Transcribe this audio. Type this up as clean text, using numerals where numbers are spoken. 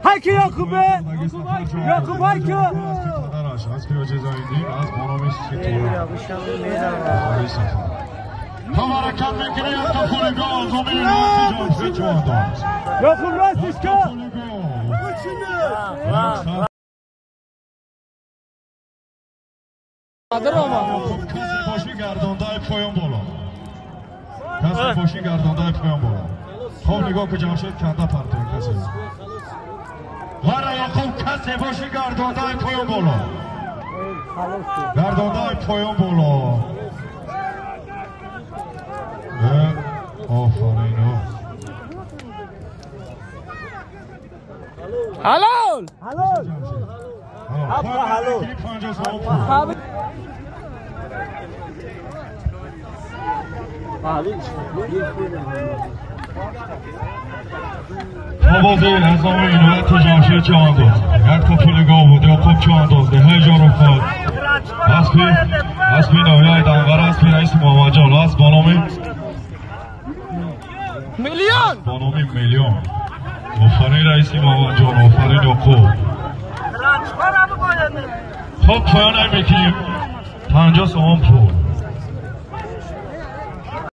Хайки Якубе! Якуб Хайки! Аз пироҷезаиддин, аз бономи Ситора. Ҳаракат мекунад якта фулигол аз омини Ҷамшед Ҷондоз. Якуб растишка! Касе боши гардондаи поён боло. Касе боши гардондаи поён боло. Хоб нигоҳ ку Ҷамшед канда партои касе. Ғара Яқуб касе боши гардондаи поён боло. Гардондаи поён боло. Офарин. Ҳалол! Ҳалол! Ҳалол! Овози низоми инояти Ҷамшед Ҷоандоз. Якта пули гов буд, Ёқуб Ҷоандоз, деҳаи Ҷорухол. Аспи ноҳияи Данғара, аспи раиси Муҳаммадҷон, асп бо номи Миллион! Бо номи Миллион. Офарин раиси Муҳаммадҷон, офарин Ёқуб. Хоб поён мекунем. 50 сомон пул.